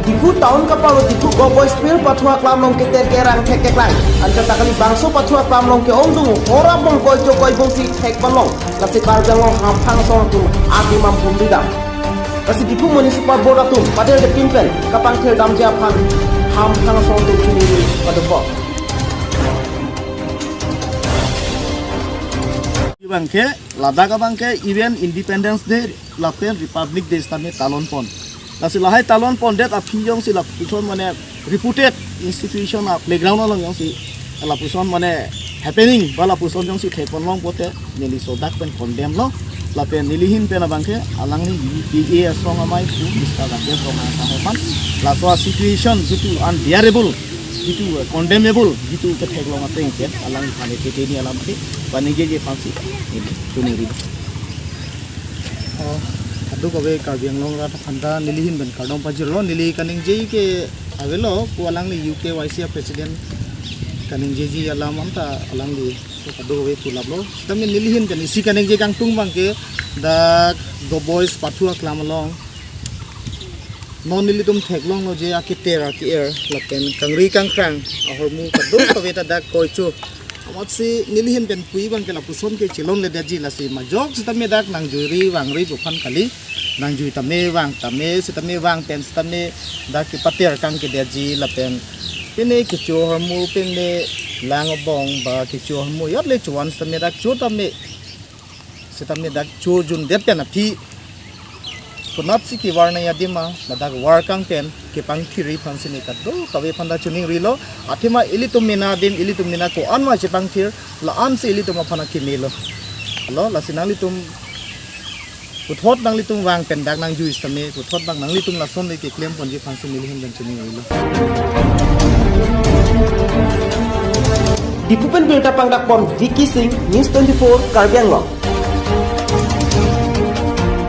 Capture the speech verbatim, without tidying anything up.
Diphu town kaparo Diphu Govt Boys Field pathu aklam along keter kerang thek keklang. Anchot ta kali bangso pathu aklam along ke-ongdung hora bong koi cho koi bong si thek palong. Lasi Karbi Anglong hamphang asong atum adim ampum ridam. Lasi Diphu Municipal Board atum padel de pin pen kapangthir damji aphan hamphang asong atum chuningri padopok. Abangke, ladak abangke even Independence Day lapen Republic Day sitame talon pon. Lasi lahai talon pondet aphi jongsi lapuson mane reputed institution a playground along jongsi lapuson mane happening ba lapuson jongsi thek pon long pote neli sodak pen condemn lo. Lapen neli ahin pen abangke alangli U P A asong amei pu Mister Rakesh Ronghang asong aphan laso a situation jitu unbearable, jitu condemnable, jitu ketheklong ateng ke alangphan ke teni alam ke paningjeji aphansi neli chuningri. Oh, kadokave Karbi Anglong arat aphan ta neli ahin pen kardom pajirlo, neli kaningje ke avelo, ko alangli U K Y C a president kaningjeji alam anta alangli so kadokave pulaplo. Sitame neli ahin pen isi kaningje kangtung abangke dak Govt Boys pathu aklam along non nelitum theklonglo je aketer ake-er lapen kangri kangkrang ahormu kadokave ta dak koi cho. Amatsi neli ahin pen pu abangke lapuson ke chelonledetji, lasi majok sitame dak nangjui ri vangri pu aphan kali. Nangjui tame vang tame sitame vang pen sitame dak kepater kangkedetji lapen pine kecho ahormu pine lang abong ba kecho ahormu yot le chuan sitame dak cho tame sitame dak chojundet pen aphi konatsi kevar nangji adim ma ladak var kang pen kepangthirji aphansi neli kadokave aphan ta chuningrilo. Athema ilitum mena adim, ilitum mena ko-an ma chepangthir, la-ansi ilitum aphan akeme lo. Lo, lasi nanglitum puthot nanglitum vang pen dak nangjui sitame puthot abang nanglitum lason le keklem ponji aphansi neli ahin pen chuningrilo. Diphu pen birta pangdak pon Vicky Singh, News twenty-four, Karbi Anglong.